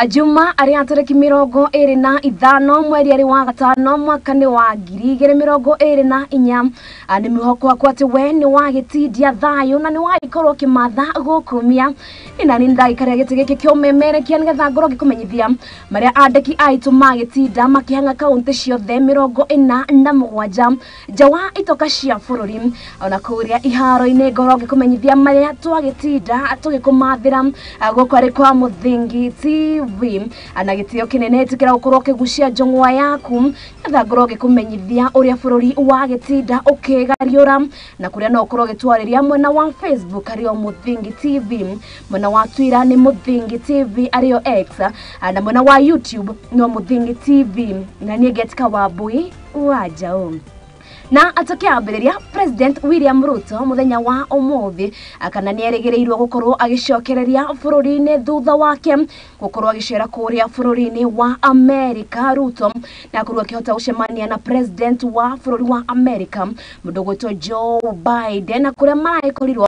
Juma arĩa tarĩki 25 mweri arĩ wa gatano mwaka nĩ wa 2024. Nĩ mwĩhoko wakwa atĩ we nĩ wagĩtindia thayũ na nĩ wagĩkorwo ũkĩmatha gũkumia ina nĩ ndagĩkaria gĩtĩ gĩkĩ kĩũmemerekia nĩgetha ngorwo ngĩkũmenyithia marĩa andĩki aitũ magĩtinda makĩhang'a kaũntĩ ciothe 47 nja wa itoka cia bũrũri. Ona kũrĩa iharo-inĩ ngorwo ngĩkũmenyithia marĩa twagĩtinda tũgĩkũmathĩra gũkũ arĩ kwa Muthingi TV na gĩtĩo kĩnene ĩtĩkĩra gũkorwo ũkĩgucia njũng'wa yaku nĩgetha ngorwo ngĩkũmenyithia ũrĩa bũrũri wagĩtinda ũkĩgariũra na kũrĩa no ũkorwo ũgĩtwarĩria mwena wa Facebook arĩ o Muthingi TV, mwena wa Twitter nĩ Muthingi TV arĩ o X, na mwena wa YouTube no Muthingi TV, na niĩ ngetika Wambui wa Njaũ. Na atũkĩambĩrĩria President William Ruto mũthenya wa ũmũthĩ kana nĩerĩgĩrĩirwo gũkorwo agĩcokereria bũrũri-inĩ thutha wake gũkorwo agĩcera kũrĩa bũrũri-inĩ wa Amerika. Ruto na akorwo akĩhota gũcemania na President wa bũrũri wa Amerika mũndũ ũgwĩtwo Joe Biden, na kũrĩa maragĩkorirwo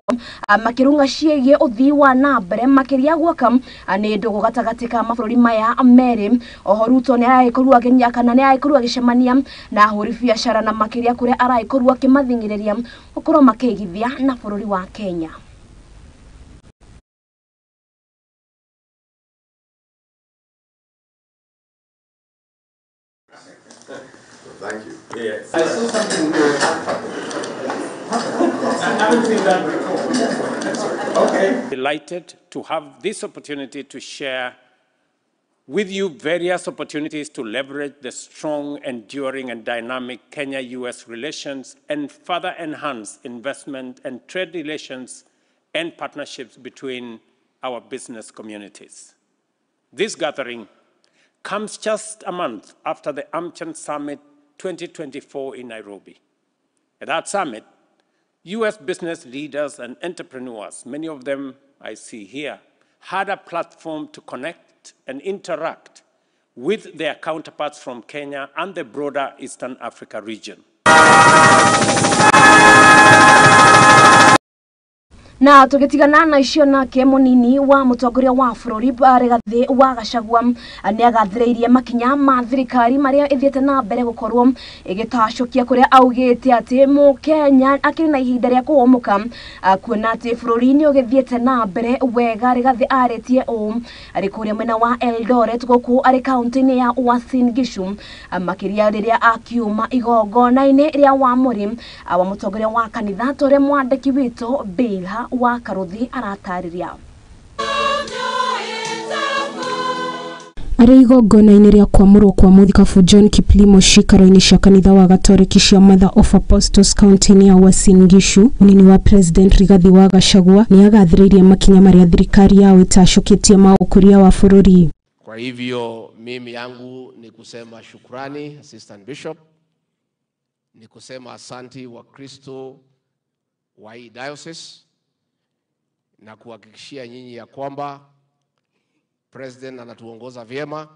makĩrung'a ciĩgiĩ ũthii wa na mbere makĩria guoka nĩ ndũgũ gatagatĩ ka mabũrũri maya merĩ. Oho Ruto nĩaragĩkorirwo akĩnya kana nĩaragĩkorirwo agĩcemania na ahũri biacara na makĩria kũrĩa aragĩkorwo akĩmathing'ĩrĩria gũkorwo makĩigithia na bũrũri wa Kenya. Thank you. Yes. I saw something. I haven't seen that before. Okay. Delighted to have this opportunity to share with you various opportunities to leverage the strong, enduring, and dynamic Kenya-US relations and further enhance investment and trade relations and partnerships between our business communities. This gathering comes just a month after the AmCham Summit 2024 in Nairobi. At that summit, US business leaders and entrepreneurs, many of them I see here, had a platform to connect and interact with their counterparts from Kenya and the broader Eastern Africa region. Na tugitigana na icio nake munini wa mutongoria wa bũrũri Rigathĩ wa Gachagua nĩagathĩrĩirie makinya ma thirikari marĩa ĩthiĩte na mbere gũkorwo ĩgĩtacũkia kũrĩa augĩte atĩ mũkenya akĩrĩ na ihinda rĩa kũhũmũka kuona atĩ bũrũri nĩ ũgĩthiĩte na mbere wega. Rigathĩ arĩtie ũũ arĩ kũrĩa mwena wa Eldoret gũkũ arĩ kaũntĩ-inĩ ya Uasin Gishu makĩria rĩrĩa akiuma igongona-inĩ rĩa wamũri wa mũtongoria wa kanitha tũrĩa mwandĩki witũ Bilha wa Karuthi aratarĩria. Arĩ igongona-inĩ rĩa kwamũrwo kwa mũthikabu John Kiplimo ciikaro-inĩ cia kanitha wa Gatoreki cia Mother of Apostles kaũntĩ-inĩ ya Uasin Gishu, mũnini wa President Rigathĩ wa Gachagua nĩagathĩrĩirie makinya marĩa thirikari yao ĩtacũkĩtie ma ũkũria wa bũrũri. Kwa hivyo mimi yangu ni kusema shukrani Assistant Bishop, ni kusema asanti wa Kristo wa hii diocese na kuhakikishia nyinyi ya kwamba President anatuongoza vyema.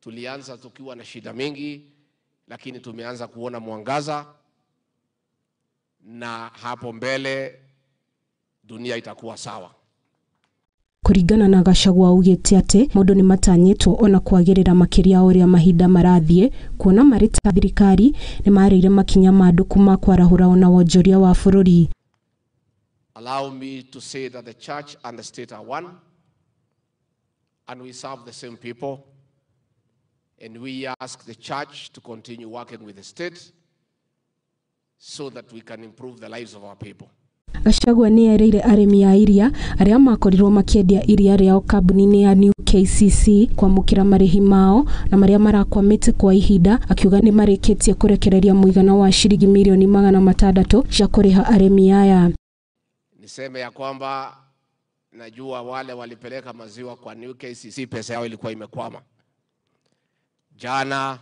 Tulianza tukiwa na shida mingi, lakini tumeanza kuona mwangaza, na hapo mbele dunia itakuwa sawa. Kũringana na Gachagua augĩte atĩ maũndũ nĩmatanyĩtwo ona kwagĩrĩra makĩria ũrĩa mahinda marathiĩ kuona marĩ ta thirikari nĩmarĩire makinya mandũku ma kwarahũra ona wonjoria wa bũrũri. Allow me to say that the church and the state are one, and we serve the same people, and we ask the church to continue working with the state so that we can improve the lives of our people. Gachagua nĩerĩire arĩmi a iria arĩa makorirwo makĩendia iria rĩao kambuni-inĩ ya New KCC kwamũkĩra marĩhi mao na marĩa marakwamĩte kwa ihinda, akiuga nĩmarĩkĩtie kũrekereria mũigana wa ciringi mirioni 600 cia kũrĩha arĩmi aya. Niseme ya kwamba najua wale walipeleka maziwa kwa New KCC pesa yao ilikuwa imekwama. Jana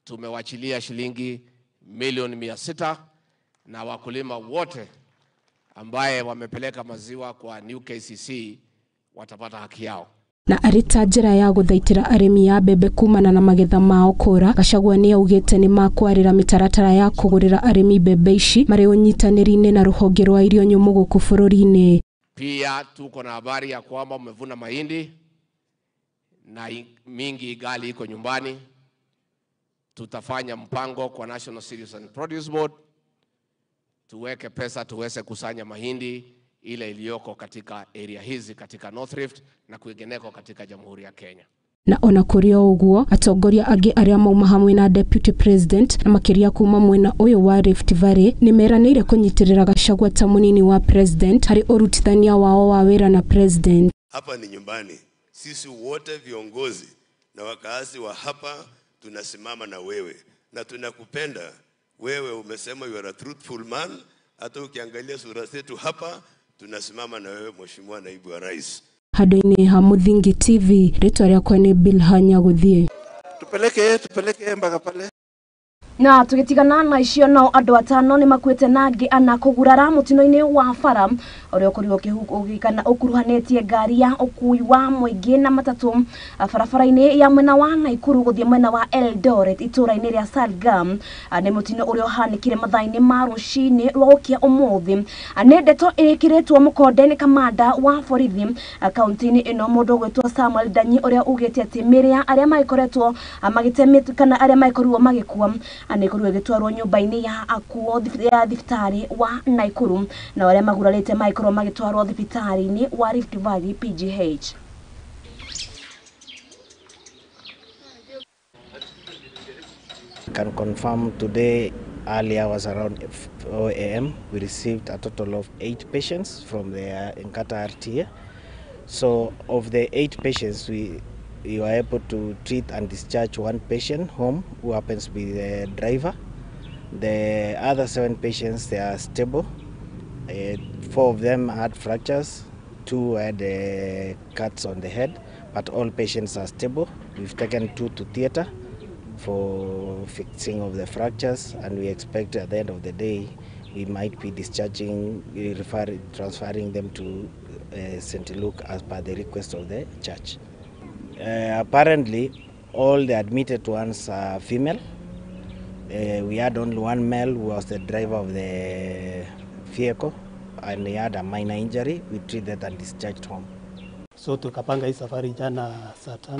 tumewachilia shilingi milioni 600 na wakulima wote ambaye wamepeleka maziwa kwa New KCC watapata haki yao. Na arĩ ta njĩra ya gũthaitĩra arĩmi a mbembe kumana na magetha mao kũra, Gachagua nĩaugĩte nĩmakwarĩra mĩtaratara ya kũgũrĩra arĩmi mbembe ici marĩ ũnyitanĩri-inĩ na rũhonge rwa irio nyũmũ gũkũ bũrũri-inĩ. Pia tuko na habari ya kwamba mmevuna mahindi na mingi igali iko nyumbani. Tutafanya mpango kwa National Cereals and Produce Board tuweke pesa tuweze kusanya mahindi ile iliyoko katika area hizi katika North Rift na kwingineko katika Jamhuri ya Kenya. Na ona kũrĩ o ũguo atongoria angĩ arĩa mauma hamwe na Deputy President na makĩria kuma mwena ũyũ wa Rift Valley nĩ meranĩire kũnyitĩrĩra Gachagua ta mũnini wa President harĩ ũrutithania wao wa wĩra na President. Hapa ni nyumbani, sisi wote viongozi na wakazi wa hapa tunasimama na wewe na tunakupenda wewe. Umesema you are a truthful man, hata ukiangalia sura zetu hapa tunasimama na wewe Mheshimiwa Naibu wa Rais. Handũ-inĩ ha Mũthingi TV, rĩtwa rĩakwa nĩ Bilha Nyagũthiĩ. Tupeleke mpaka pale. Na tugitigana na icio nao andu atano ni makuite na angi ana kugurara mutino-ini wa bara uria ukorirwo kana ukuruhanitie ngari ya ukui wa muingi na matatu barabara-ini ya mwena wa Naikuru guthie mwena wa Eldoret itura-ini ria Salgam. Ni mutino uria uhanikire mathaa-ini ma rucini rwa gukia umuthi. Ni ndeto ikiritwo mukonde ni kamanda wa borithi kaunti-ini ino mundu ugwitwo Samuel Danyi uria ugite ati mĩĩrĩ ya aria magikoretwo magiteme kana aria magikorirwo magikua anikorwo gitwarwo nyumba-ini ya akuo ya thibitari wa Naikuru na aria magurarite magikorwo magitwarwo thibitari-ini wa Rift Valley PGH. Can confirm today early hours around 4 a.m. we received a total of 8 patients from the Nkata RTA. So of the 8 patients we were able to treat and discharge 1 patient home who happens to be the driver. The other 7 patients, they are stable. 4 of them had fractures, 2 had cuts on the head, but all patients are stable. We've taken 2 to theater for fixing of the fractures, and we expect at the end of the day we might be discharging, transferring them to St. Luke as per the request of the church. Apparently, all the admitted ones are female. We had only 1 male who was the driver of the vehicle, and he had a minor injury. We treated and discharged home. So tukapanga hii safari jana saa 5.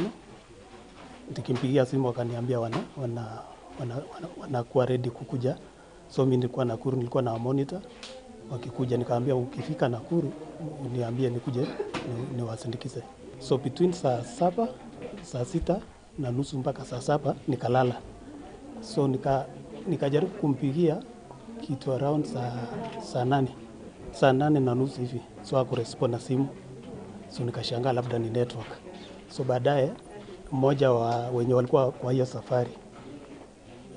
Nikimpigia simu akaniambia wanakuwa ready kukuja. So mimi nilikuwa Nakuru, nilikuwa na monitor. Wakikuja nikaambia ukifika Nakuru uniambie nikuje niwasindikize. So between saa 7, saa 6:30 mpaka saa 7 nikalala. So nikajaribu kumpigia kitu around saa 8. Saa 8:30 hivi. So hakurespond na simu. So nikashangaa labda ni network. So baadaye mmoja wa wenye walikuwa kwa hiyo safari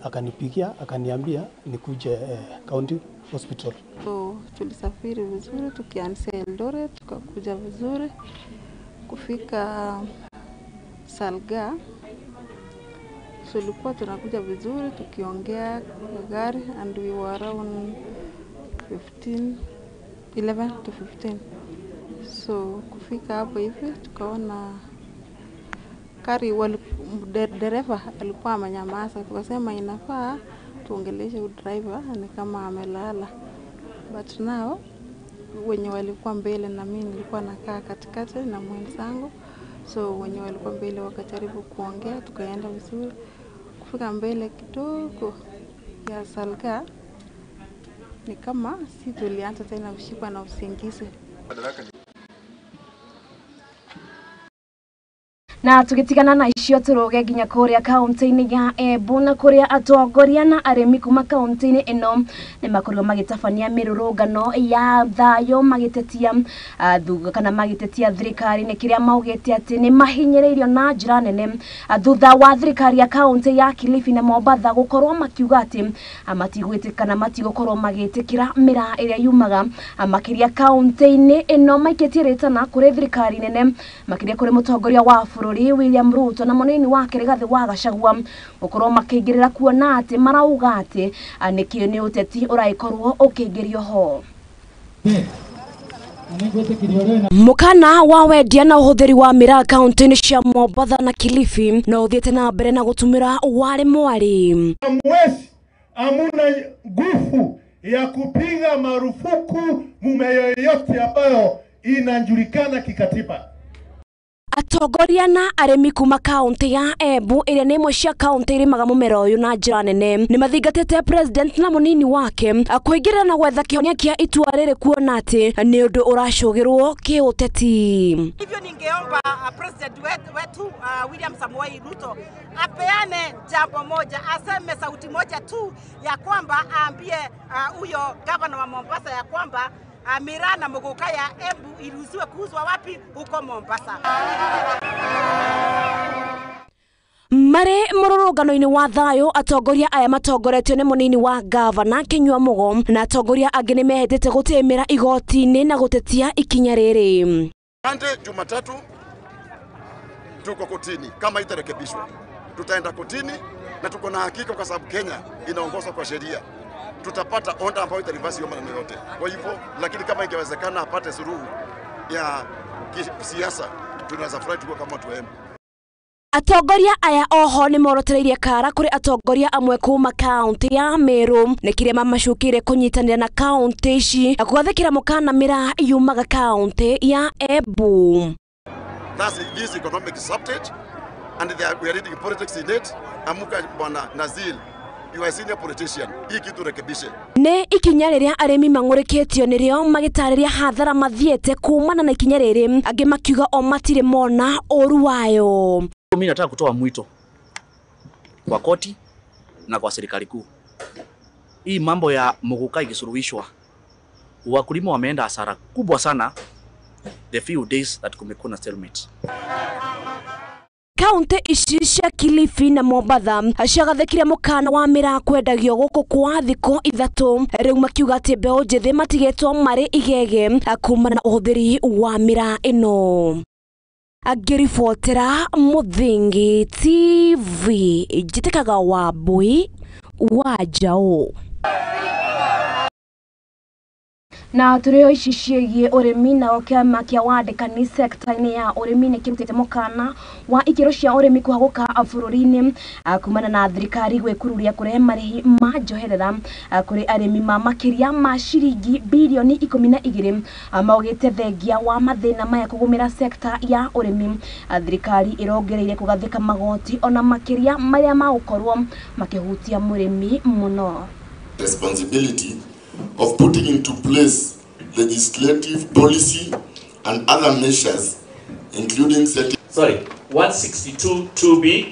akanipigia akaniambia nikuje county hospital. So tulisafiri vizuri tukianza Eldoret tukakuja vizuri kufika Salga. Tulikuwa tunakuja vizuri tukiongea kwa gari and we were around 11 to 15. So kufika hapo hivi tukaona kari dereva alikuwa amenyamaza, tukasema inafaa tuongeleshe driver ni kama amelala. But now wenye walikuwa mbele na mimi nilikuwa nakaa katikati na mwenzangu, so wenye walikuwa mbele wakajaribu kuongea, tukaenda vizuri. Kufika mbele kidogo ya Salga ni kama si tulianza tena kushikwa na usingizi. Na tugitigana na icio turuge nginya kuria kaunti-ini ya Embu na kuria atongoria na arimi kuma kaunti-ini ino ni makorirwo magitabania mirurungano ya thayo magitetia thutha kana magitetia thirikari ni kiria maugite ati ni mahinyiriirio na njira nene thutha wa thirikari ya kaunti ya Kilifi na Mombatha gukorwo makiuga ati matigwitikana matigukorwo magitikira miraa iria yumaga makiria kaunti-ini ino maikitie ritana kuri thirikari nene makiria kuri mutongoria wa bũrũri William Ruto na munini wake Rigathi wa Gachagua gukorwo makĩingĩrĩra kuona atĩ marauga atĩ nĩkĩ nĩ ũteti ũragĩkorwo ũkĩingĩrio ho. Mukana wa wendia na ũhũthĩri wa miraa kaunti-inĩ cia Mombatha na Kilifi no ũthiĩte na mbere na gũtũmĩra warĩ mwari. Hamwezi, hamuna nguvu ya kupiga marufuku mume yoyote ambayo inajulikana kikatiba. Atongoria na arĩmi kuma kaunti ya Embu ĩrĩa nĩ ĩmwe cia kaunti ĩrĩmaga mũmera ũyũ na njĩra nene nĩ mathingatĩte president na mũnini wake kũingĩrĩra na gwetha kĩhonia kĩa itua rĩrĩ kuona atĩ nĩ ũndũ ũracũgĩrwo kĩũteti. Hivyo ningeomba president wetu William Samoei Ruto apeane jambo moja, aseme sauti moja tu ya kwamba aambie huyo gavana wa Mombasa ya kwamba miraa na muguka ya Embu iruhusiwe kuuzwa wapi? Huko Mombasa. Marĩ mũrũrũngano-inĩ wa thayũ atongoria aya matongoretio nĩ mũnini wa gavana Kinyua Mugo na atongoria angĩ nĩ mehĩtĩte gũtĩmĩra igoti-inĩ na gũtetia ikinya rĩrĩ. Monday, Jumatatu tuko kotini, kama itarekebishwa tutaenda kotini na tuko na hakika kwa sababu Kenya inaongozwa kwa sheria. Tutapata onda ambayo itarivasi hiyo maneno yote. Kwa hivyo, lakini kama ingewezekana apate suluhu ya kisiasa, tunaweza furahi tukiwa kama watu wa Embu. Atongoria aya oho nĩ morotereirie kara kũrĩ atongoria amwe kuma kaunti ya Meru nĩ kĩrĩa mamacukĩire kũnyitanĩra na kaunti ici na gwathĩkĩra mũkana mĩraa yumaga kaunti ya Embu. That's this economic subject and we are reading politics in it. Amuka bwana Nazil, you are senior politician, hii kitu rekebishe. Nĩ ikinya rĩrĩa arĩmi mang'ũrĩkĩtio nĩrĩo magĩtarĩria hathara mathiĩte kumana na ikinya rĩrĩ, angĩ makiuga o matirĩ mona ũru wayo. Mimi nataka kutoa mwito kwa koti na kwa serikali kuu. Hii mambo ya muguka ikisuluhishwa, wakulima wameenda hasara kubwa sana the few days that kumekuwa na stalemate. Kaunti ici cia Kilifi na Mombatha ciagathĩkire mũkana wa mĩraa kwendagio gũkũ kwa thikũ ithatũ, rĩu makiuga atĩ mbeũ njĩthĩ matigĩtwo marĩ igege kumana na ũhũthĩri wa mĩraa ĩno. Ngĩribotera Mũthingi TV, njĩtĩkaga Wambui wa Njaũ. Na tũrĩ ici ciĩgiĩ ũrĩmi nao kĩama kĩa wandĩkani sekta-inĩ ya ũrĩmi nĩ kĩrutĩte mũkana wa ikĩro cia ũrĩmi kũhagũka bũrũri-inĩ kumana na thirikari gwĩkururia kũrehe marĩhi ma njoherera kũrĩ arĩmi ma makĩria ma ciringi birioni 12 maugĩte thengia wa mathĩna maya kũgũmĩra sekta ya ũrĩmi. Thirikari ĩrongereire kũgathĩka magoti ona makĩria marĩa magũkorwo makĩhutia mũrĩmi mũno. Responsibility of putting into place legislative policy and other measures, including setting 162(2)B,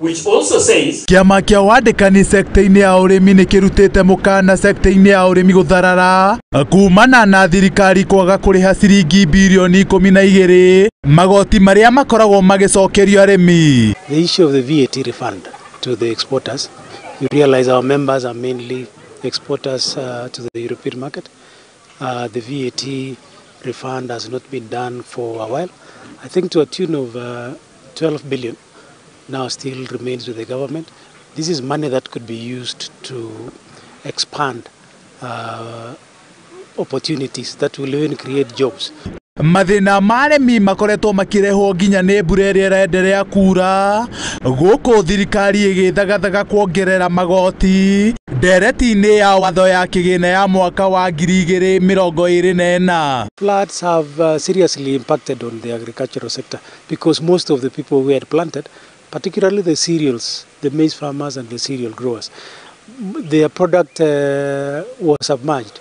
which also says Kĩama kĩa wandĩkani sekta-inĩ ya ũrĩmi nĩ kĩrutĩte mũkana sekta-inĩ ya ũrĩmi gũtharara kumana na thirikari kwaga kũrĩha ciringi birioni 12 magoti marĩa makoragwo magĩcokerio arĩmi. The issue of the VAT refund to the exporters, you realize our members are mainly exporters to the European market. The VAT refund has not been done for a while. I think to a tune of 12 billion now still remains with the government. This is money that could be used to expand opportunities that will even create jobs. Mathĩna ma arĩmi makoretwo makĩrehwo nginya nĩ mbura ĩrĩa ĩraenderea kura gũkũ thirikari ĩgĩthagathaga kuongerera magoti ndereti-inĩ ya watho ya kĩgĩna ya mwaka wa 2024. Floods have seriously impacted on the agricultural sector because most of the people who had planted, particularly the cereals, the maize farmers and the cereal growers, their product was submerged.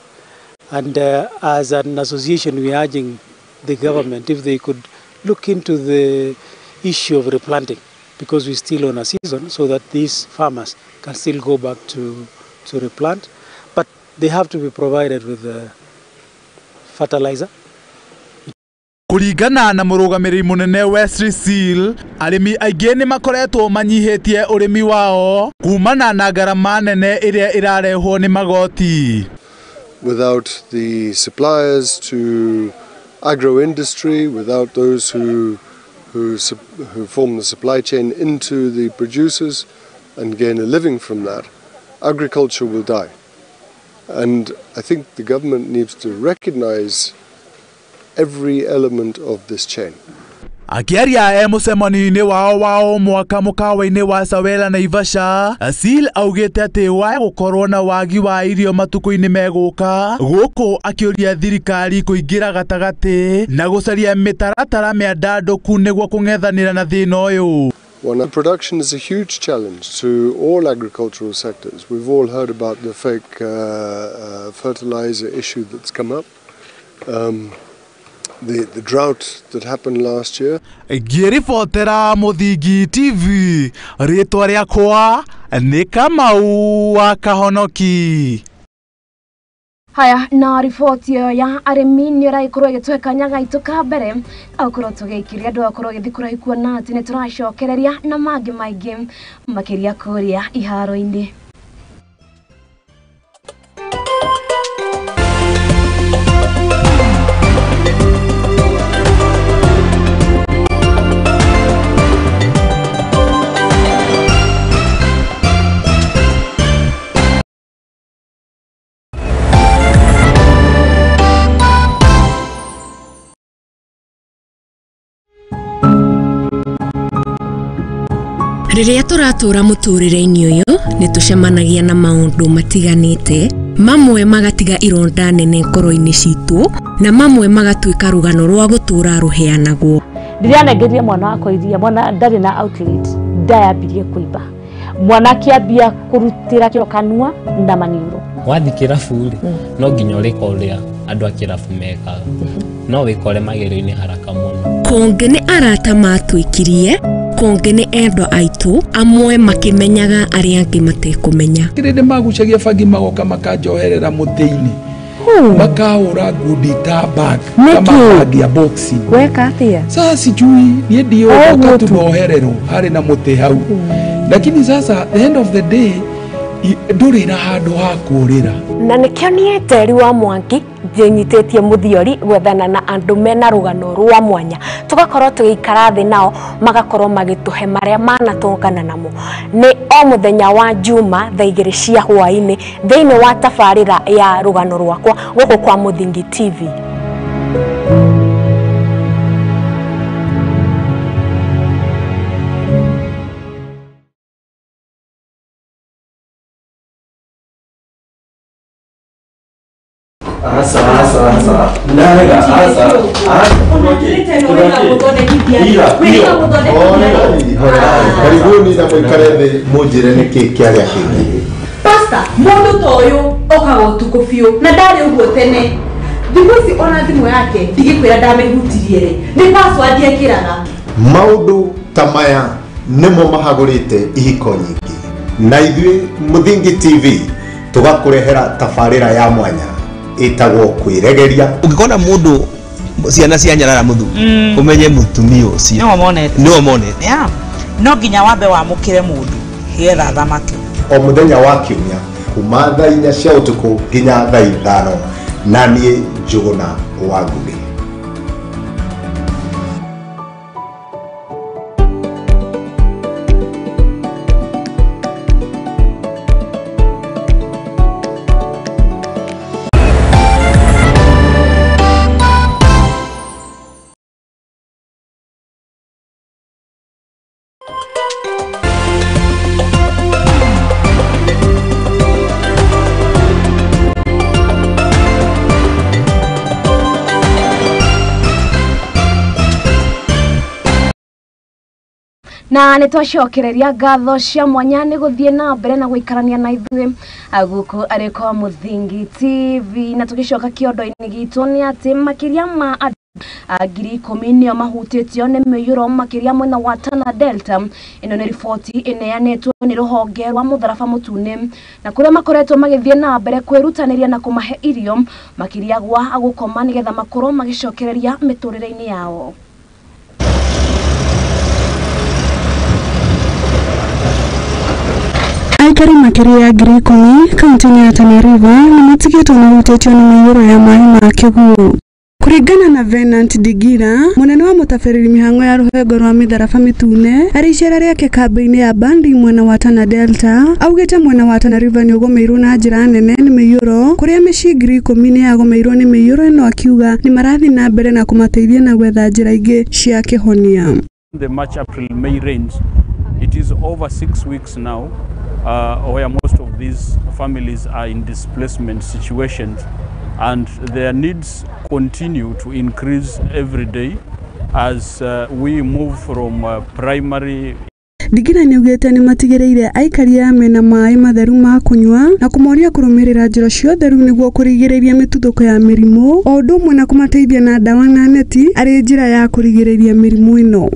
And as an association, we are urging the government if they could look into the issue of replanting, because we're still on a season, so that these farmers can still go back to replant. But they have to be provided with the fertilizer. Kũringana na mũrũgamĩrĩri mũnene Wesley Seal, arĩmi aingĩ nĩ makoretwo manyihĩtie ũrĩmi wao kumana na ngarama nene ĩrĩa ĩrarehwo nĩ magoti. Without the suppliers to agro-industry, without those who form the supply chain into the producers and gain a living from that, agriculture will die. And I think the government needs to recognize every element of this chain. Akĩaria e mũcemanio-inĩ wao wa o mwaka mũkawa-inĩ wa Sawela Naivasha, Asil augĩte atĩ wa gũkorwo na wagi wa irio matukũ-inĩ megũka, gũkũ akĩũria thirikari kũingĩra gatagatĩ na gũcaria mĩtaratara mĩandandũku nĩguo kũng'ethanĩra na thĩna ũyũ. One, production is a huge challenge to all agricultural sectors. We've all heard about the fake fertilizer issue that's come up, the drought that happened last year. Ngĩribotera Mũthingi TV, rĩtwa rĩakwa nĩ Kamau wa Kahonoki. Haya, na riboti ĩyo ya arĩmi nĩ ĩragĩkorwo ĩgĩtũhe kanya gaitũ ka mbere akorwo tũgĩikĩria andũ akorwo gĩthiĩ kũraihu kuona atĩ nĩ tũracokereria na mangĩ maingĩ makĩria kũrĩa iharo-inĩ. Rĩrĩa tũratũra mũtũrĩre-inĩ ũyũ nĩ tũcemanagia na maũndũ matiganĩte, mamwe magatiga ironda nene ngoro-inĩ citũ na mamwe magatuĩka rũgano rwa gũtũra rũheanagwo. Ndĩranengeria mwana wakwa iria, mwana ndarĩ na outlet, ndayambirie kũimba, mwana akĩambia kũrutĩra kĩro kanua na maniũrũ. Wathiĩ kĩrabu rĩ, no nginya ũrĩka ũrĩa andũ a kĩrabu mekaga, no wĩkore magerio-inĩ haraka mũno. Kũngĩ nĩ arata matwĩkirie, kũngĩ nĩ endwa aitũ, amwe makĩmenyaga arĩa angĩ matekũmenya. Kĩrĩndĩ magucagia bangi magoka makanjoherera mũtĩ-inĩ, makahũra ngundi ta bag kama bag ya boxing. Weka atĩa? Sasa sijui niĩ ndiũĩ tu nohererwo harĩ na mũtĩ hau, lakini sasa the end of the day ndũrĩ na handũ ha kũũrĩra. Na nĩkĩo niĩ Njeri wa Mwangi ndĩnyitĩtie mũthiori gwethana na andũ mena rũgano rwa mwanya, tũgakorwo tũgĩikara thĩ nao magakorwo magĩtũhe marĩa manatũngana namo. Nĩ o mũthenya wa Juma thaa 2 cia hwaĩ-inĩ thĩinĩ wa tabarĩra ya rũgano rwakwa gũkũ kwa Mũthingi TV. Karibuni na mũikare thĩ mũnjĩre nĩkĩ kĩarĩa kĩngĩ. Pastor, mũndũ ta ũyũ okaga ũtukũ biũ na ndarĩ ũguo tene. Thikũ ici ona thimũ yake ndigĩkwĩra ndamĩhutirie rĩ, nĩ password ekĩraga. Maũndũ ta maya nĩmo mahagũrĩte ihiko nyingĩ, na ithuĩ Mũthingi TV tũgakũrehera tabarĩra ya mwanya ĩtagwo kwĩregeria. Ũngĩkona mũndũ ciana cia nyarara mũthuri, ũmenye mũtumia ũcio nĩwe monete. No nginya wambe wamũkĩre mũndũ getha thamaki. O mũthenya wa kiumia kuma thaa 4 cia ũtukũ nginya thaa 5, na niĩ Njũgũna wa Ngũgĩ. Na nĩ twacokereria ngatho cia mwanya nĩ gũthiĩ na mbere na gũikarania na ithuĩ gũkũ arĩ kwa Mũthingi TV. Na tũgĩcoka kĩondo-inĩ gitũ nĩ atĩ makĩria ma andũ 10,000 nĩo mahutĩtio nĩ mĩiyũro makĩria mwena wa Tana Delta. Ĩno nĩ riboti ĩneanĩtwo nĩ rũhonge rwa Mũtharaba Mũtune, na kũrĩa makoretwo magĩthiĩ na mbere kwĩrutanĩria na kũmahe irio makĩria gwa gũkoma nĩgetha makorwo magĩcokereria mĩtũrĩre-inĩ yao. Aikari makĩria ya 10,000 kaunti-inĩ ya Tana River nĩ matigĩtwo mahutĩtio nĩ mĩiyũro ya maĩ ma kĩguũ. Kũringana na Venant Digira, mũnene wa mũtabarĩri mĩhang'o ya rũhonge rwa mĩtharaba mĩtune, arĩ icera rĩake kambĩ-inĩ ya Bandi mwena wa Tana Delta, augĩte mwena wa Tana River nĩũgũmĩirwo na njĩra nene nĩ mĩiyũro, kũrĩa mĩciĩ 10,000 nĩyagũmĩirwo nĩ mĩiyũro ĩno, akiuga nĩ marathiĩ na mbere na kũmateithia na gwetha njĩra ingĩ cia kĩhonia. The March, April, May rains, it is over 6 weeks now where most of these families are in displacement situations, and their needs continue to increase every day as we move from primary. Digira nĩaugĩte nĩmatigĩrĩire aikari aya mena maĩ matheru ma kũnyua na kũmoria kũrũmĩrĩra njĩra cia ũtheru nĩguo kũrigĩrĩria mĩtuthũko ya mĩrimũ, o ũndũ ũmwe na kũmateithia na ndawa na neti arĩ njĩra ya kũrigĩrĩria mĩrimũ ĩno.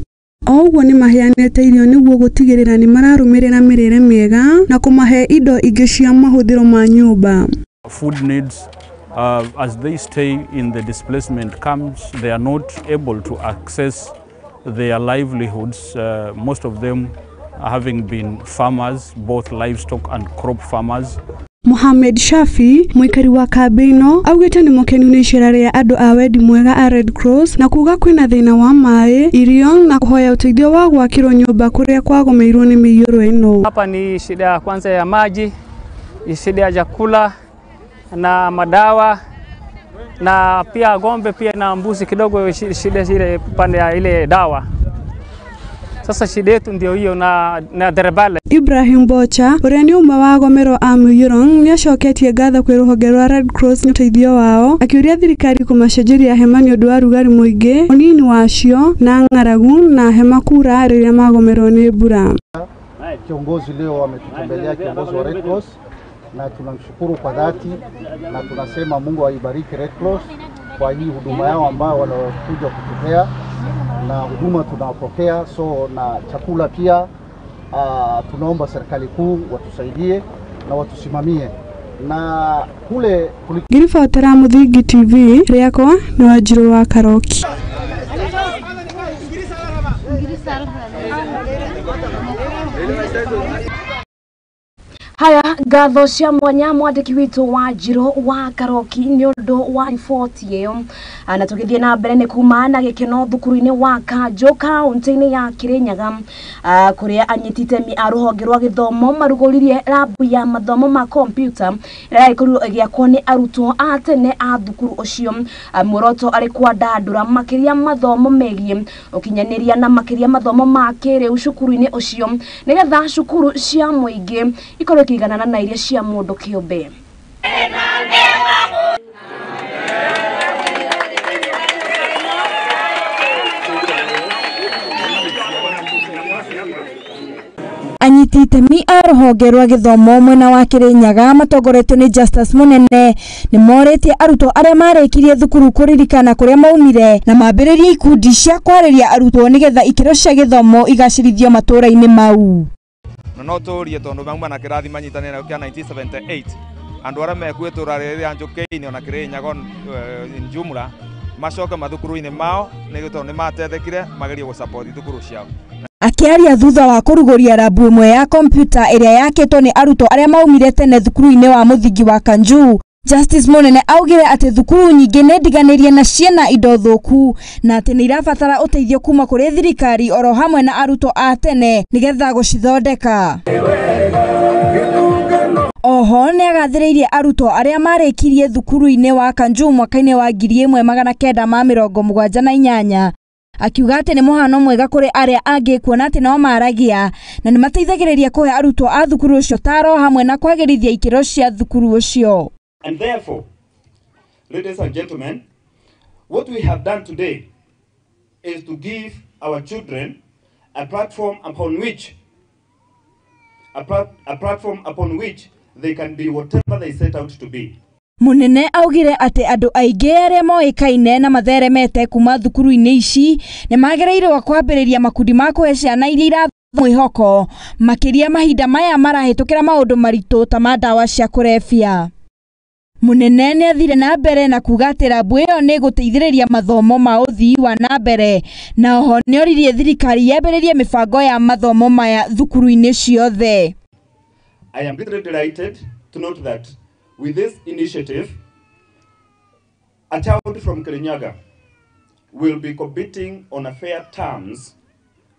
O ũguo nĩmaheanĩte irio nĩguo gũtigĩrĩra nĩmararũmĩrĩra mĩrĩre mĩega na kũmahe indo ingĩ cia mahũthĩro ma nyũmba. Food needs, as they stay in the displacement camps, they are not able to access their livelihoods, most of them having been farmers, both livestock and crop farmers. Mohamed Shafi, mũikari wa kambĩ ĩno, augĩte nĩ mũkenu nĩ icera rĩa andũ a wendi mwega a Red Cross na kuga kwĩna thĩna wa maĩ, irio na kũhoya ũteithio wa gwakĩrwo nyũmba kũrĩa kwagũmĩirwo nĩ mĩiyũro ĩno. Hapa ni shida ya kwanza ya maji, shida ya chakula na madawa na pia ng'ombe pia na mbuzi kidogo, shida ile pande ya ile dawa. Sasa shida yetu ndio hiyo na derabala. Ibrahim Bocha, ũrĩa nĩ ũmwe wa agomero a mũiyũro, nĩacoketie ngatho kwĩ rũhonge rwa Red Cross nĩ ũteithio wao, akĩũria thirikari kũmacenjeria hema nĩ ũndũ wa rugarĩ mũingĩ, ũnini wacio na ng'aragu na hema kura rĩrĩa magomerwo nĩ mbura. Kiongozi leo ametutembelea, kiongozi wa Red Cross, na tunamshukuru kwa dhati na tunasema Mungu aibariki Red Cross kwa hii huduma yao ambao wanakuja kutupea, na huduma tunapokea, so na chakula pia. Tunaomba serikali kuu watusaidie na watusimamie na kule Ngiribotera Muthingi TV rĩakwa nĩ Wanjirũ wa Karoki. Haya, ngatho cia mwanya mwandĩki witũ wa Njirũ wa Karoki nĩ ũndũ wa riboti ĩyo. Na tũgĩthiĩ na mbere nĩ kuma na gĩkeno thukuru-inĩ wa Kanjũ kaũntĩ-inĩ ya Kirinyaga, kũrĩa anyiti itemi a rũhonge rwa gĩthomo marugũririe rabu ya mathomo ma kompiuta ĩrĩa ĩkorirwo ĩgĩakwo nĩ arutwo a tene a thukuru ũcio. Muoroto arĩ kwandandũra makĩria mathomo megiĩ ũkinyanĩria na makĩria mathomo ma kĩrĩu cukuru-inĩ ũcio, nĩgetha cukuru cia mũingĩ ikorwo ikiganana na iria cia mũndũ kĩũmbe. Anyiti itemi a rũhonge rwa gĩthomo mwena wa Kirinyaga matongoretio nĩ Justus Munene nĩ morĩtie arutwo arĩa marĩkirie thukuru kũririkana kũrĩa maumire na mambĩrĩrie ikundi cia kwarĩria arutwo nĩgetha ikĩro cia gĩthomo igacĩrithio matũũra-inĩ mau. Na no tũrie tondũ mauma na kĩrathi manyitanĩra kĩa 1978 andũ arĩa mekuo itũũra rĩrĩa Njũkĩ-inĩ ona Kirinyaga in jumla macoke mathukuru-inĩ mao nĩ tondũ nĩ matethekire magerie gũ-support thukuru ciao. Akĩaria thutha wa kũrugũria rabu ĩmwe ya kompiuta ĩrĩa yakĩtwo nĩ arutwo arĩa maumire tene thukuru-inĩ wa mũthingi wa Kanju, Justice Munene augire atĩ thukuru nyingĩ nĩ ndiganĩrie na ciĩna indo thũku na atĩ nĩ irabatara ũteithio kuma kũrĩ thirikari oro hamwe na arutwo a tene nĩgetha gũcithondeka. Oho nĩ agathĩrĩirie arutwo arĩa marĩkirie thukuru-inĩ wa Kanju mwaka-inĩ wa 1978, akiuga atĩ nĩ mũhano mwega kũrĩ arĩa angĩ kuona atĩ no maragia na nĩ mateithagĩrĩria kũhe arutwo a thukuru ũcio taro hamwe na kwagĩrithia ikĩro cia thukuru ũcio. And therefore, ladies and gentlemen, what we have done today is to give our children a platform upon which they can be whatever they set out to be. Munene augire atĩ andũ aingĩ arĩa moĩkaine na matheremete kuma thukuru-inĩ ici nĩ magĩrĩirwo kwambĩrĩria makundi ma kũhe ciana iria irathoma mwĩhoko makĩria mahinda maya marahĩtũkĩra maũndũ maritũ ta ma ndawa cia kũrebia. Munene nĩ athire na mbere na kuga atĩ rabu ĩyo nĩ ĩgũteithĩrĩria mathomo ma ũthii wa na mbere, na oho nĩ oririe thirikari yambĩrĩrie mĩbango ya mathomo maya thukuru-inĩ ciothe. I am greatly delighted to note that with this initiative, A child from Kirinyaga will be competing on a fair terms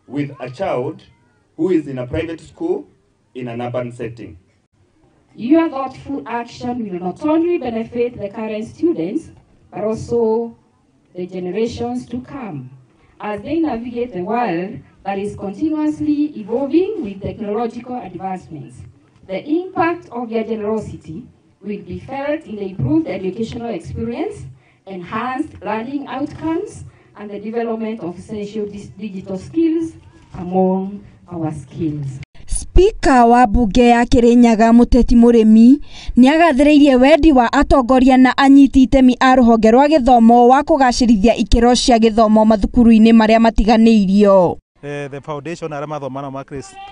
with a child who is in a private school in an urban setting. Your thoughtful action will not only benefit the current students, but also the generations to come, as they navigate the world that is continuously evolving with technological advancements. The impact of your generosity will be felt in the improved educational experience, enhanced learning outcomes, and the development of essential digital skills among our skills. Spika wa bunge ya Kirinyaga Muteti Murimi niagathĩrĩirie wendi wa atongoria na anyiti itemi a rũhonge rwa gĩthomo wa kũgacĩrithia ikĩro cia gĩthomo mathukuru-inĩ marĩa matiganĩirio. The foundation arĩa mathomana ma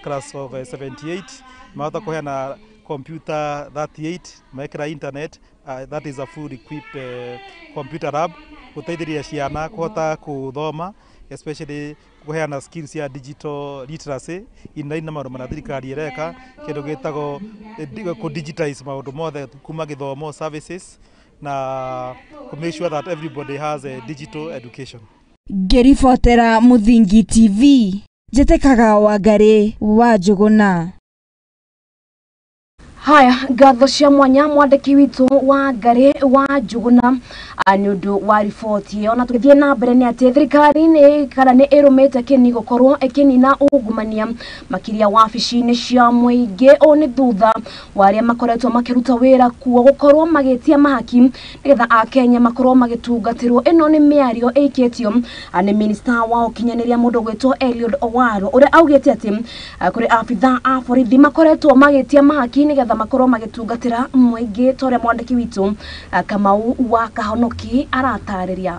class of 78 mahota kũheana computer 38 mekĩra internet, that is a full equipped computer lab gũteithĩrĩria ciana kũhota kũthoma, especially kuheana skills ya digital literacy in line na maũndũ marĩa thirikari ĩreka kĩndũ gĩtagwo kũ digitize maũndũ mothe kuma gĩthomo services na kũ make sure that everybody has a digital education. Ngĩribotera Muthingi TV njĩtĩkaga Wangari wa Njũgũna. Haya, ngatho cia mwanya mwandĩki witũ wa Ngarĩ wa Njũgũna nĩ ũndũ wa riboti ĩyo. Na tũgĩthiĩ na mbere nĩ atĩ thirikari nĩ kana nĩ ĩrũmĩte kĩni gũkorwo ĩkĩnina ungumania makĩria wabici-inĩ cia mũingĩ. Ũũ nĩ thutha wa arĩa makoretwo makĩruta wĩra kuo gũkorwo magĩtia mahaki nĩgetha akenya makorwo magĩtungatĩrwo. Ĩno nĩ mĩario ĩikĩtio nĩ minista wa ũkinyanĩria mũndũ gwĩtwo Eliud Owaro ũrĩa augĩte atĩ kũrĩ abithaa a borithi makoretwo magĩtia mahaki nĩgetha makorwo magĩtungatĩra mũingĩ ta ũrĩa mwandĩki witũ Kamau wa Kahonoki aratarĩria.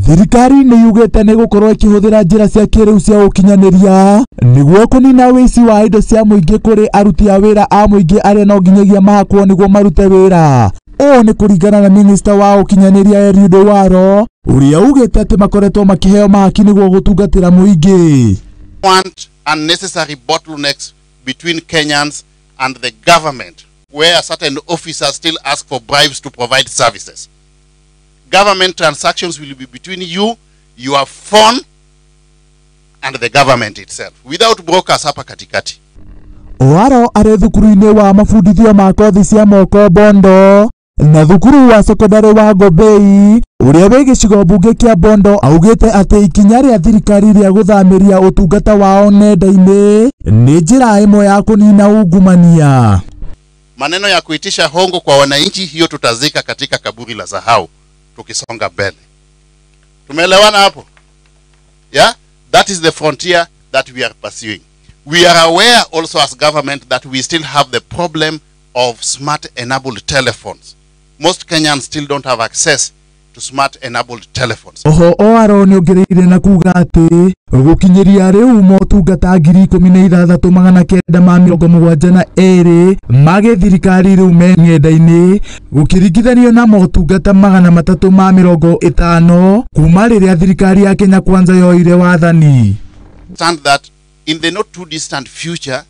Thirikari nĩ yugĩte nĩ gũkorwo ĩkĩhũthĩra njĩra cia kĩrĩu cia ũkinyanĩria nĩguo kũnina wĩici wa indo cia mũingĩ kũrĩ aruti a wĩra a mũingĩ arĩa no nginyagia mahakwo nĩguo marute wĩra. Ũũ nĩ kũringana na minista wa ũkinyanĩria Eliud Owaro ũrĩa ugĩte atĩ makoretwo makĩheo mahaki nĩguo gũtungatĩra mũingĩ. Want unnecessary bottlenecks between Kenyans and the government where certain officers still ask for bribes to provide services. Government transactions will be between you, your phone, and the government itself, without brokers hapa katikati. Owaro arĩ thukuru-inĩ wa mabundithio ma kothi cia moko Bondo na thukuru wa sekondari wa Gobei ũrĩa wĩ gĩcigo mbunge kĩa Bondo augĩte atĩ ikinya rĩa thirikari rĩa gũthamĩria ũtungata wao nenda-inĩ nĩ njĩra ĩmwe ya kũnina ungumania. Maneno ya kuitisha hongo kwa wananchi, hiyo tutazika katika kaburi la sahau tukisonga mbele. Tumeelewana hapo? Yeah? That is the frontier that we are pursuing. We are aware also as government that we still have the problem of smart-enabled telephones. Most Kenyans still don't have access to smart-enabled telephones. Oho Owaro nĩongereire na kuga atĩ gũkinyĩria rĩu motungata 16,972 ma gĩthirikari rĩu me ng'enda-inĩ gũkĩringithanio na motungata 350 kuma rĩrĩa thirikari ya Kenya Kwanza yoire wathani. Understand that in the not too distant future,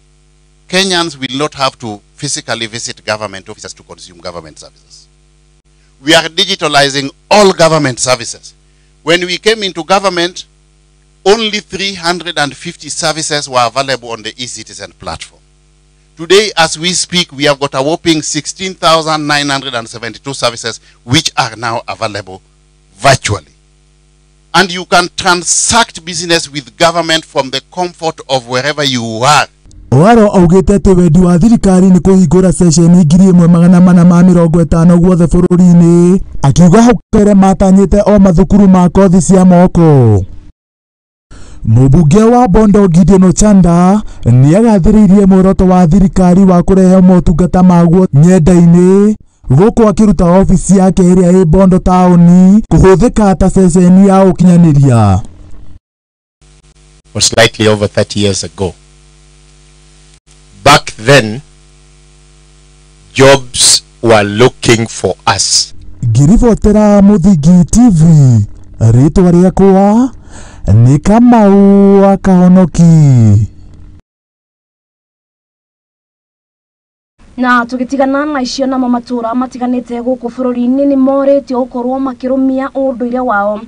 Kenyans will not have to physically visit government offices to consume government services. We are digitalizing all government services. When we came into government, only 350 services were available on the eCitizen platform. Today, as we speak, we have got a whopping 16,972 services which are now available virtually. And you can transact business with government from the comfort of wherever you are. Owaro augĩte atĩ wendi wa thirikari nĩ kũhingũra ceceni 1450 guothe bũrũri-inĩ, akiuga hau kabere matanyĩte o mathukuru ma kothi cia moko. Mũmbunge wa Bondo Gideon Ochanda nĩagathĩrĩirie muoroto wa thirikari wa kũrehe motungata maguo ng'enda-inĩ gũkũ akĩruta obici yake ĩrĩa ĩ Bondo taũni kũhũthĩka ta ceceni ya ũkinyanĩria. or slightly over 30 years ago. Back then, jobs were looking for us. Ngiribotera Muthingi TV, rĩtwa rĩakwa nĩ Kamau wa Kahonoki. Na tugitigana na icio namo matura matiganite guku bururi-ini ni moritio gukorwo makirumia unduire wao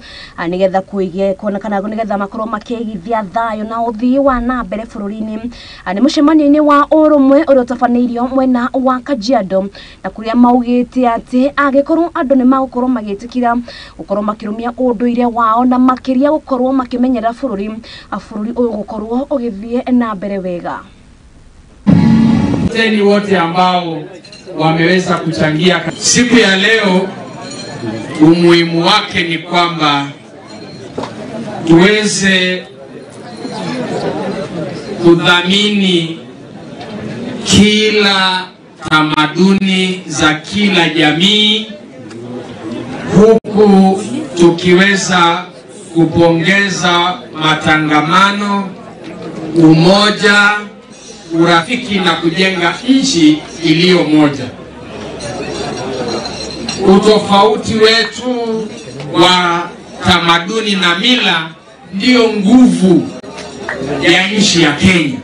nigetha kuige kuonekana nigetha makorwo makigithia thayo na uthii wa na mbere bururi-ini. Ni mucemanio-ini wa urumwe uria utabanĩirio mwena wa Kajiado na kuria maugite ati angikorwo andu ni magukorwo magitikira gukorwo makirumia unduire wao na makiria gukorwo makimenyerera bururi uyu gukorwo ugithie na mbere wega. Teni wote ambao wameweza kuchangia siku ya leo, umuhimu wake ni kwamba tuweze kudhamini kila tamaduni za kila jamii, huku tukiweza kupongeza matangamano, umoja, urafiki na kujenga nchi iliyo moja. Utofauti wetu wa tamaduni na mila ndiyo nguvu ya nchi ya Kenya.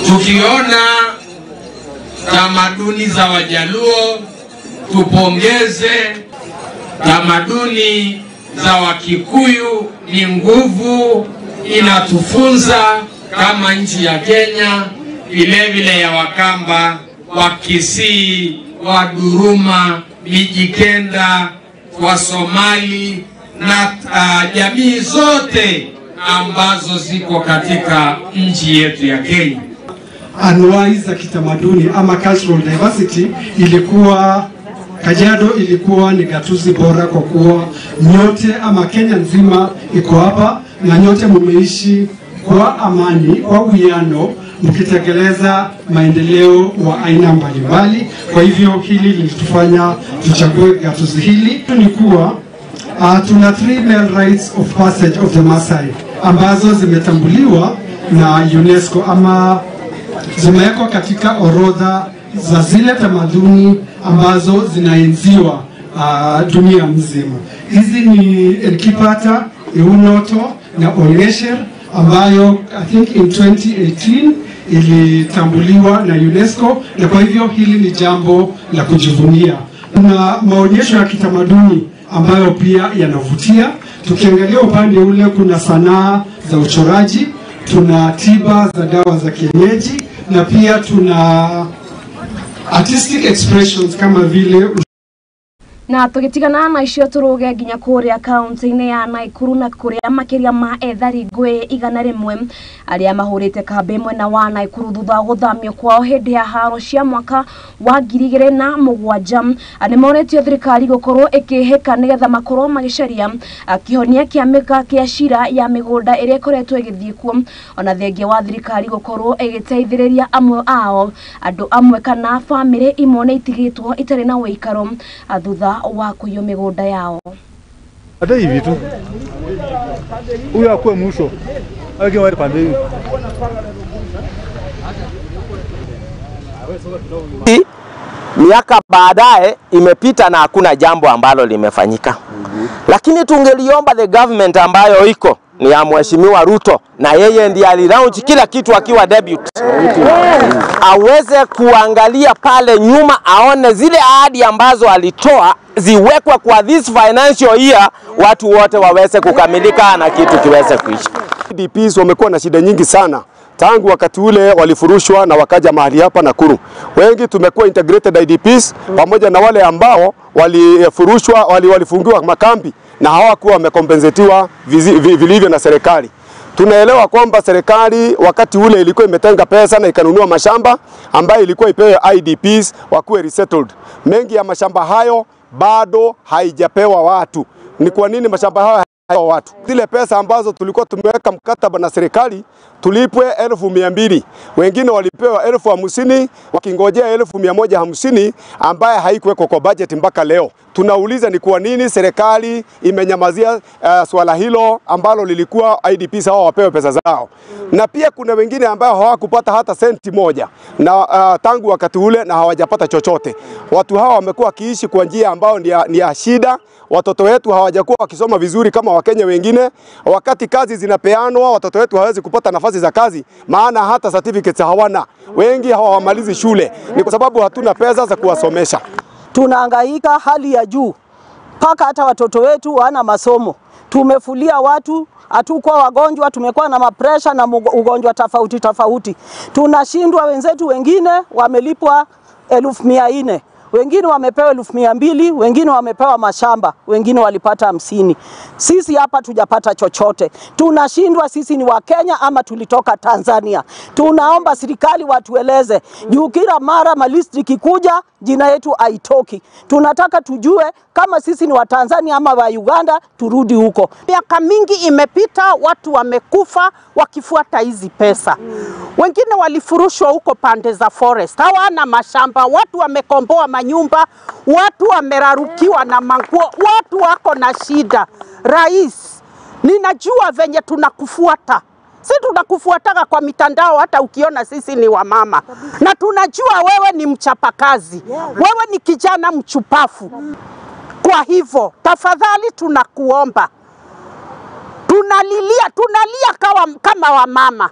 Tukiona tamaduni za Wajaluo tupongeze, tamaduni za Wakikuyu ni nguvu, inatufunza kama nchi ya Kenya, vile vile ya Wakamba, Wakisii, Waduruma, Mijikenda, Wasomali na jamii zote ambazo ziko katika nchi yetu ya Kenya. Anuwai za kitamaduni ama cultural diversity ilikuwa Kajiado ilikuwa ni gatuzi bora kwa kuwa nyote ama Kenya nzima iko hapa na nyote mumeishi kwa amani, kwa uwiano, mkitekeleza maendeleo wa aina mbalimbali. Kwa hivyo hili lilitufanya tuchague gatuzi hili. Ni kuwa tuna 3 male rites of passage of the Maasai ambazo zimetambuliwa na UNESCO ama zimewekwa katika orodha za zile tamaduni ambazo zinaenziwa dunia mzima. Hizi ni Elkipata, Eunoto na Olesher, ambayo I think in 2018 ilitambuliwa na UNESCO, na kwa hivyo hili ni jambo la kujivunia. Kuna maonyesho ya kitamaduni ambayo pia yanavutia. Tukiangalia upande ule kuna sanaa za uchoraji, tuna tiba za dawa za kienyeji na pia tuna artistic expressions kama vile. Na tugitigana na icio turuge nginya kuria kaunti-ini ya Nakuru na kuria makiria ma ethari ngui 100 aria mahurite kambi mwena wa Nakuru thutha wa guthamio kwao hindi ya haro cia mwaka wa 2007. Ni moretio thirikari gukorwo ikihika nigetha makorwo magicaria kihonia kia mika kia cira ya migunda iria ikoretwo igithie kuo, ona thengia wa thirikari gukorwo igiteithiriria amwe ao andu amwe kana family imwe ni itigitwo itari na uikaro thutha wa kuyo migunda yao. Hata hivi tu huyu akuwe mwisho akiwa pande hivi. Miaka baadaye imepita na hakuna jambo ambalo limefanyika. Lakini tungeliomba the government ambayo iko ni ya Mheshimiwa Ruto, na yeye ndiye alilaunch kila kitu akiwa debut, aweze kuangalia pale nyuma, aone zile ahadi ambazo alitoa ziwekwe kwa this financial year, watu wote waweze kukamilika na kitu kiweze kuisha. IDPs wamekuwa na shida nyingi sana tangu wakati ule walifurushwa na wakaja mahali hapa Nakuru. Wengi tumekuwa integrated IDPs pamoja na wale ambao walifurushwa, walifungiwa makambi na hawakuwa wamekompensetiwa vilivyo na serikali. Tunaelewa kwamba serikali wakati ule ilikuwa imetenga pesa na ikanunua mashamba ambayo ilikuwa ipewe IDPs wakuwe resettled. Mengi ya mashamba hayo bado haijapewa watu. Ni kwa nini mashamba hayo watu? Zile pesa ambazo tulikuwa tumeweka mkataba na serikali tulipwe 200,000. Wengine walipewa 50,000 wakingojea 150,000 ambaye haikuwekwa kwa budget mpaka leo. Tunauliza ni kwa nini serikali imenyamazia swala hilo ambalo lilikuwa IDPs hao wapewe pesa zao. Na pia kuna wengine ambao hawakupata hata senti moja na tangu wakati ule na hawajapata chochote. Watu hawa wamekuwa wakiishi kwa njia ambayo ni ya shida. Watoto wetu hawajakuwa wakisoma vizuri kama Wakenya wengine. Wakati kazi zinapeanwa, watoto wetu hawawezi kupata nafasi za kazi, maana hata certificates hawana. Wengi hawamalizi shule, ni kwa sababu hatuna pesa za kuwasomesha. Tunahangaika hali ya juu, paka hata watoto wetu wana masomo. Tumefulia watu, hatukuwa wagonjwa, tumekuwa na mapresha na ugonjwa tofauti tofauti. Tunashindwa, wenzetu wengine wamelipwa 400,000, wengine wamepewa 200,000, wengine wamepewa mashamba, wengine walipata 50. Sisi hapa tujapata chochote. Tunashindwa, sisi ni Wakenya ama tulitoka Tanzania. Tunaomba serikali watueleze. Juu kila mara malisti ikikuja jina yetu haitoki. Tunataka tujue kama sisi ni wa Tanzania ama wa Uganda, turudi huko. Miaka mingi imepita, watu wamekufa wakifuata hizi pesa. Wengine walifurushwa huko pande za forest, hawana mashamba, watu wamekomboa manyumba, watu wamerarukiwa na manguo, watu wako na shida. Rais, ninajua venye tunakufuata. Si tunakufuataka kwa mitandao, hata ukiona sisi ni wamama. Na tunajua wewe ni mchapakazi, wewe ni kijana mchupafu. Kwa hivyo, tafadhali tunakuomba. Tunalilia, tunalia kama wamama.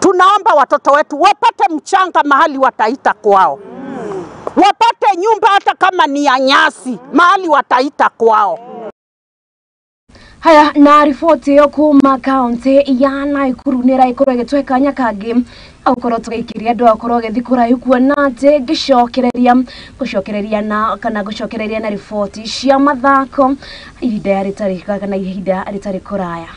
Tunaomba watoto wetu wapate mchanga mahali wataita kwao. Wapate nyumba hata kama ni ya nyasi mahali wataita kwao. Haya, na riboti yo kuma kaunti ya Nakuru nĩ ĩragĩkorwo ĩgĩtũhe kanya kangĩ gũkorwo tũgĩikĩria andũ akorwo agĩthiĩ kũraihu kuona atĩ ngĩcokereria gũcokereria na kana gũcokereria na riboti cia mathako ihinda rĩtarĩ kana ihinda rĩtarĩ kũraya.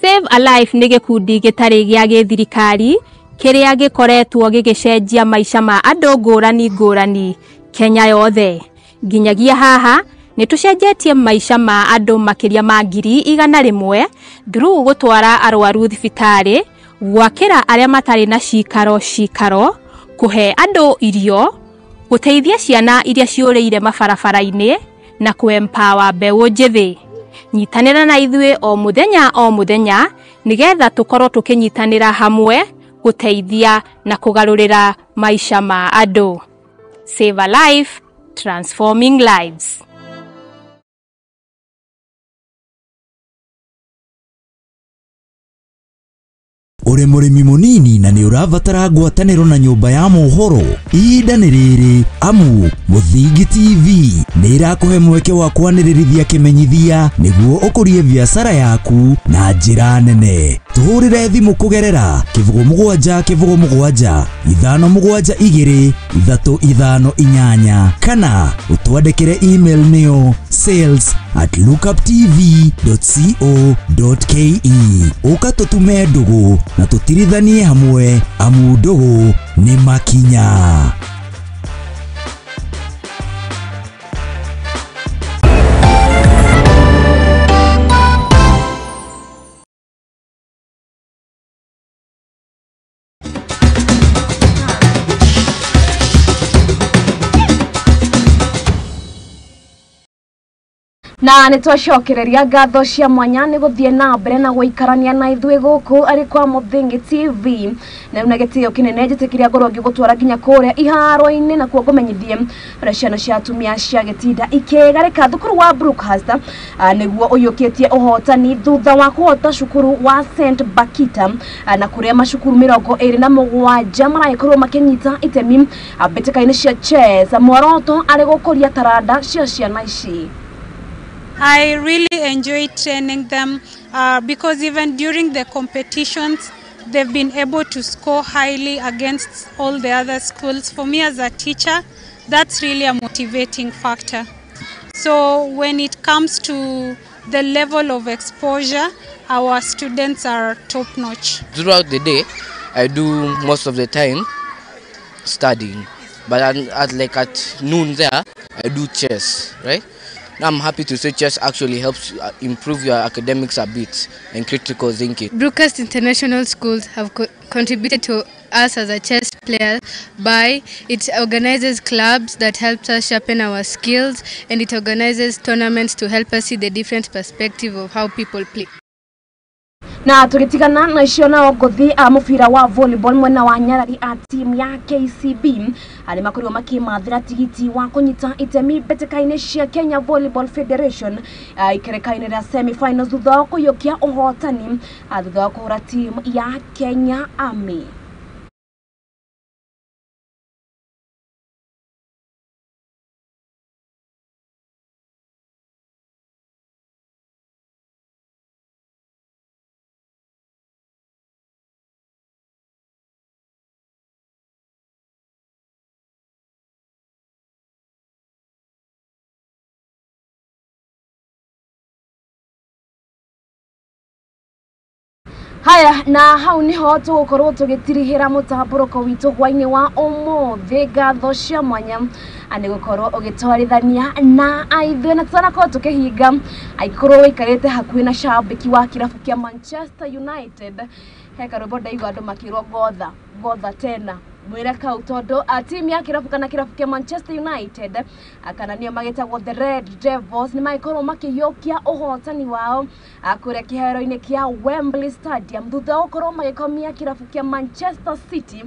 Save a Life nĩ gĩkundi gĩtarĩ gĩa gĩthirikari kĩrĩa gĩkoretwo gĩgĩcenjia maica ma andũ ngũrani ngũrani Kenya yothe. Nginyagia haha nĩ tũcenjetie maica ma andũ makĩria ma 100,000 through gũtwara arwaru thibitarĩ, gwakĩra arĩa matarĩ na cikaro cikaro, kũhe andũ irio, gũteithia ciana iria ciũrĩire mabarabara-inĩ na kũ-empower mbeũ njĩthĩ. Nyitanĩra na ithuĩ o mũthenya nĩgetha tũkorwo tũkĩnyitanĩra hamwe gũteithia na kũgarũrĩra maica ma andũ. Save a Life, transforming lives. Uri mũrĩmi mũnini na nĩ ũrabatara ngwatanĩro na nyũmba ya mohoro, ihinda nĩ rĩrĩ amu Mũthingi TV nĩ ĩrakũhe mweke wa kwanĩrĩrithia kĩmenyithia nĩguo ũkũrie biacara yaku na njĩra nene. Tũhũrĩre thimũ kũgerera 07 07 572 358 kana ũtwandĩkĩre email nĩyo sales@lookuptv.co.ke. Ũka tũtume ndũgũ na tũtirithanie hamwe amu ndũgũ nĩ makinya. Na nĩ twacokereria ngatho cia mwanya nĩ gũthiĩ na mbere na gũikarania na ithuĩ gũkũ arĩ kwa Mũthingi TV. Na rĩu na gĩtĩo kĩnene njĩtĩkĩria ngorwo ngĩgũtwara nginya kũrĩa iharo-inĩ na kuo ngũmenyithie ũrĩa ciana cia atumia cia gĩtinda ikĩgarĩka thukuru wa Brookhurst nĩguo ũiyũkĩtie ũhotani thutha wa kũhota cukuru wa St Bakita na kũrĩa macukuru 27 maragĩkorwo makĩnyita itemi mbĩtĩka-inĩ cia chess. Muoroto arĩ gũkũria taranda cia ciana ici. I really enjoy training them because even during the competitions, they've been able to score highly against all the other schools. For me as a teacher, that's really a motivating factor. So when it comes to the level of exposure, Our students are top notch. Throughout the day, I do most of the time studying, but at noon there, I do chess, right? Now I'm happy to say chess actually helps improve your academics a bit and critical thinking. Brookcast International Schools have contributed to us as a chess player by it organizes clubs that helps us sharpen our skills, and it organizes tournaments to help us see the different perspective of how people play. Na tugitigana na icio nao ngothi a mubira wa volleyball mwena wa Nyarari a team ya KCB ari makorirwo makimathira tigiti wa kunyita itemi mbeteka-ini cia Kenya Volleyball Federation ikereka-ini ria semi-finals thutha wa kuyukia uhotani thutha wa kuhura team ya Kenya Army. Haya, na hau niho tugukorwo tugitirihira mutamburuko witu hwaini wa umuthi. Ngatho cia mwanya ni gukorwo ugitwarithania na aithuĩ na tutanakorwo tukihinga aikorwo wikarite hakuhi na shabiki wa kirabu kia Manchester United. He karwimbo ndaigua andu makirwo ngotha ngotha tena mwire kau tondu timu ya kirabu kana kirabu kia Manchester United kana nio magitagwo the Red Devils ni magikorwo makiyukia uhotani wao kuria kiharo-ini kia Wembley Stadium thutha wa gukorwo magikomia kirabu kia Manchester City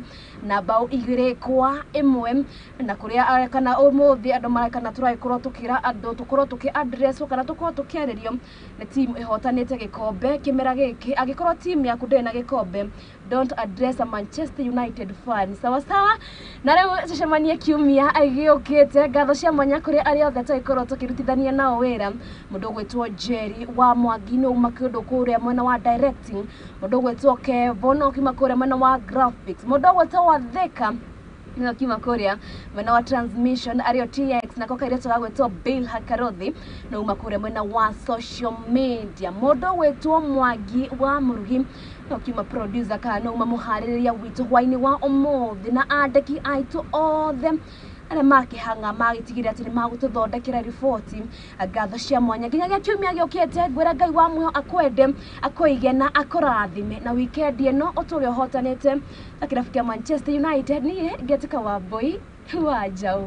na bao 2-1 na kuria kana umuthi andu marekana turagikorwo tukira andu tukorwo tuki address kana tukorwo tukiaririo ni timu ihotanite gikombe kimera giki. Angikorwo timu yaku ndiri na gikombe, don't address a Manchester United fan. Sawa sawa, na riu tucemanie kiumia giukite. Ngatho cia mwanya kuri aria othe twagikorwo tukirutithania nao wira, mundu gwitwo Jerry wa Mwangi no uma kindu kuria mwena wa directing, mundu gwitwo Kevo no kiuma kuria mwena wa graphics, mundu gwitwo Wathika no kiuma kuria mwena wa transmission, ario TX na koka iria tugagwitwo Bill Hakarothi no uma kuria mwena wa social media, mundu gwitwo Mwangi wa Murugi no kiuma producer kana no uma muhaririria witu hwaini wa umuthi, na andiki aitu othe aria makihanga magitigire ati ni magututhondekera riboti. Ngatho cia mwanya nginyagia kiumia giukite. Ngwira Ngai wa muoyo akwende, akuige na akurathime, na weekend ino uture uhotanite na kirabu kia Manchester United. Nie ngetika wa Mbui wa Njau.